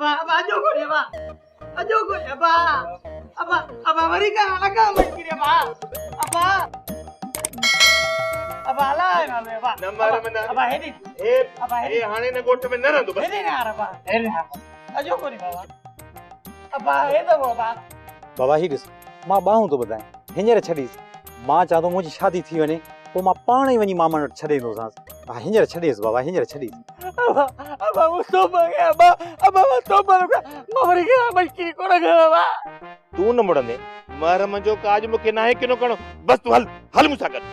ابا ابا اڄو ڪونهي ابا اڄو ڪونهي ابا ابا ابا وري ڪا نه ڪا مشڪري ابا ابا ابا الاء نه ابا نه مار ۾ نه ابا هيڏي هي ابا هي هاڻي نه ڳوٺ ۾ نه رهندو بس هيڏي نه ابا هيڏي نه اڄو ڪونهي بابا ابا هي دفعو ابا بابا هي ڏس مان ٻانهون ٿو ٻڌايان هينئر ڇڏيس مان چوان ٿو منهنجي شادي ٿي وڃي پوء مان پاڻ ئي وڃي مامن وٽ ڇڏي ايندوسانس ها هينئر ڇڏيس بابا هينئر ڇڏيس. ابا ابا مون توبه ڪئي ابا ابا مان توبه ٿو ڪيان مان وري ڪنهن سان مشڪري ڪونه ڪندس ابا. تون نه مڙندين محرم جو ڪاڄ مون کي ناهي ڪنو ڪرڻو بس تون هل هل مون سان گڏ.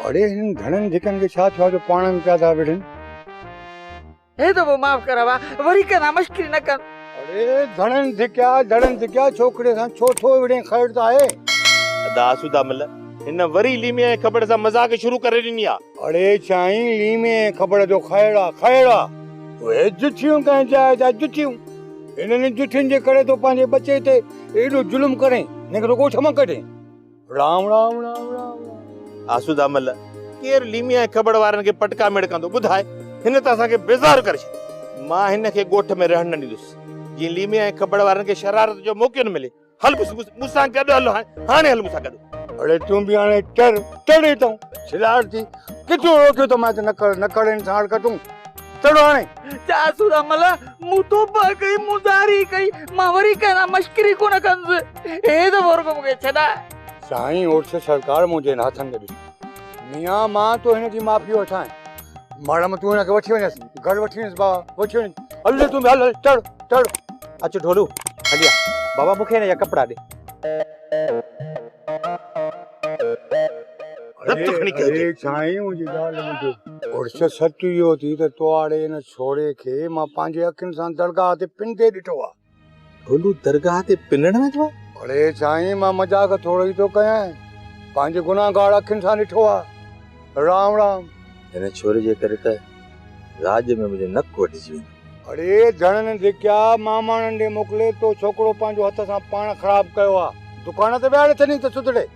اڙي هنن ڌڻن ڌڪن کي ڇا ٿيو آهي جو پاڻ ۾ پيا ٿا وڙهن. هي دفعو معاف ڪر ابا وري ڪنهن سان مشڪري نه ڪند. اڙي ڌڻن ڌڪيا ڌڻن ڌڪيا ڇوڪري سان ڇو ٿو وڙهين خير ته آهي. ادا آسودا مل هن وري ليمي ۽ کٻڙ سان مذاق شروع ڪري ڏني آ. اڙي سائين ليمي ۽ کٻڙ جو خير آ خير آ. اهي جٺيون ڪنهن جاء جا جٺيون. انهن جٺين جي ڪري ٿو پنهنجي ٻچي تي ايڏو ظلم ڪرين هن کي ٿو ڳوٺ مان ڪڍين. رام رام رام رام رام. آسودا مل، ڪير ليمي ۽ کٻڙ وارن کي پٽڪا مڙڪندو ٻڌاء، هن ته اسان کي بيزار ڪري ڇڏيو. مان هن کي ڳوٺ ۾ رهڻ نه ڏيندس، جيئن ليمي ۽ کٻڙ وارن کي شرارت جو موقعو نه ملي. هل مون سان گڏ هل، هاڻي هل مون سان گڏ. اڙي تون به هاڻي چڙ، چڙ هتان، ڇلاڙ ٿي، ڪٿيون روڪيو ته مان ته نه ڪر، نه ڪر هن سان حرڪتون. چڙ هاڻي. چا آسودا مل، مون توبه ڪئي، مون زاري ڪئي، مان وري ڪنهن سان مشڪري ڪونه ڪندس. هي دفعو رڳو مون کي ڇڏاء. سائين عرس سرڪار منهنجي هن هٿن ۾ ڏس. ميان مان تو هن جي معافي وٺان. مڙم تون هن کي وٺي وڃس، گهر وٺي وڃس بابا، وٺي وڃس. هل تون به هل هل چڙ چڙ. اچ ڍولو هلي آ. بابا مون کي هن جا ڪپڙا ڏي. رت کڻي ڪيو اڙي سائين منهنجي ڳالهه ٻڌ. عرس سچ اهو ٿي ته توآڙي هن ڇوڙي کي مان پنهنجي اکين سان درگاهه تي پنندي ڏٺو آ. ڍولو درگاهه تي پنڻ ويندو آ؟ اڙي سائين مان مذاق ٿورو ئي ٿو ڪيان. پنهنجي گنهگار اکين سان ڏٺو آ. رام رام. هن ڇوري جي ڪري ته راڄ ۾ منهنجو نڪ وڍجي ويندو. اڙي ڌڻن ڌڪيا ماماڻن ڏي موڪلي تو ڇوڪرو پنهنجو هٿ سان پاڻ خراب ڪيو آ. دڪان تي ويهاري ڇڏين ته سڌري.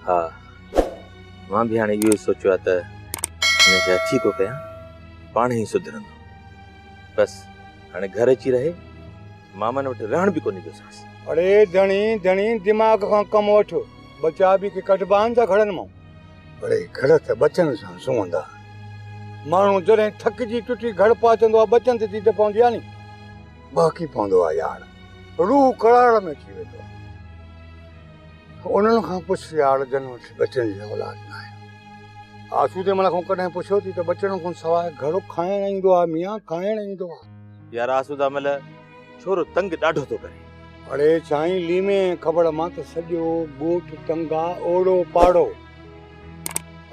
ها مان به هاڻي اهو ئي سوچيو آ ته هن کي هٿي ڪو ڪيان پاڻ ئي سڌرندو. بس هاڻي گهر اچي رهي مامن وٽ رهڻ به ڪونه ڏيندوسانس. اڙي ڌڻي ڌڻي دماغ کان ڪم وٺ ٻچا به ڪي ڪڍبا آهن ڇا گهڙن مان. اڙي گهڙ ته ٻچن سان سونهندا آهن. ماڻهو جڏهن ٿڪجي ٽٽي گهڙ پهچندو آ ٻچن تي ديد پوندي آ ني ٻهڪي پوندو آ يار روح قرار ۾ اچي ويندو آ. انهن کان پڇ يار جن وٽ ٻچن جي اولاد ناهي. آسودي مل کان ڪڏهن پڇيو ٿي ته ٻچڙن کان سواء گهڙو کائڻ ايندو آ ميان کائڻ ايندو آ. يار آسودا مل ڇورو تنگ ڏاڍو ٿو ڪري. اڙي سائين ليمي ۽ کٻڙ مان ته سڄو ڳوٺ تنگ آ اوڙو پاڙو.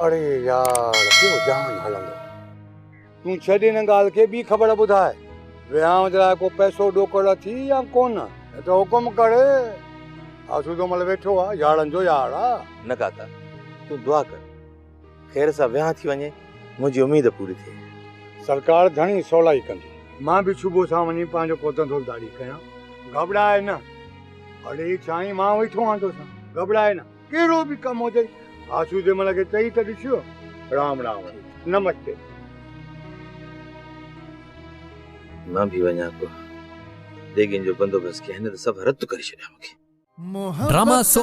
اڙي يار پيو جان هلندو. تون ڇڏ ان ڳالهه کي ٻي خبر ٻڌاء. وهانء جي لاء ڪو پئسو ڏوڪڙ اٿي يا ڪونه؟ نه ته حڪم ڪر. آسودو مل ويٺو آ، يارن جو يار آ. نه ڪاڪا، تون دعا ڪر، خير سان وهانء ٿي وڃي، منهنجي اميد پوري ٿئي. سرڪار ڌڻي سولائي ڪندي. مان به صبح سان وڃي پنهنجو ڪو ڌنڌو ڌاڙي ڪيان. گهٻراء نه. اڙي سائين مان ويٺو آهيان توسان، گهٻراء نه. ڪهڙو به ڪم هجئي آسودي مل کي چئي ته ڏس. رام رام. نمستي. مان به وڃان ڪو ديڳين جو بندوبست ڪيان، هن ته سڀ رت ڪري ڇڏيا مون کي. ڊراما سو.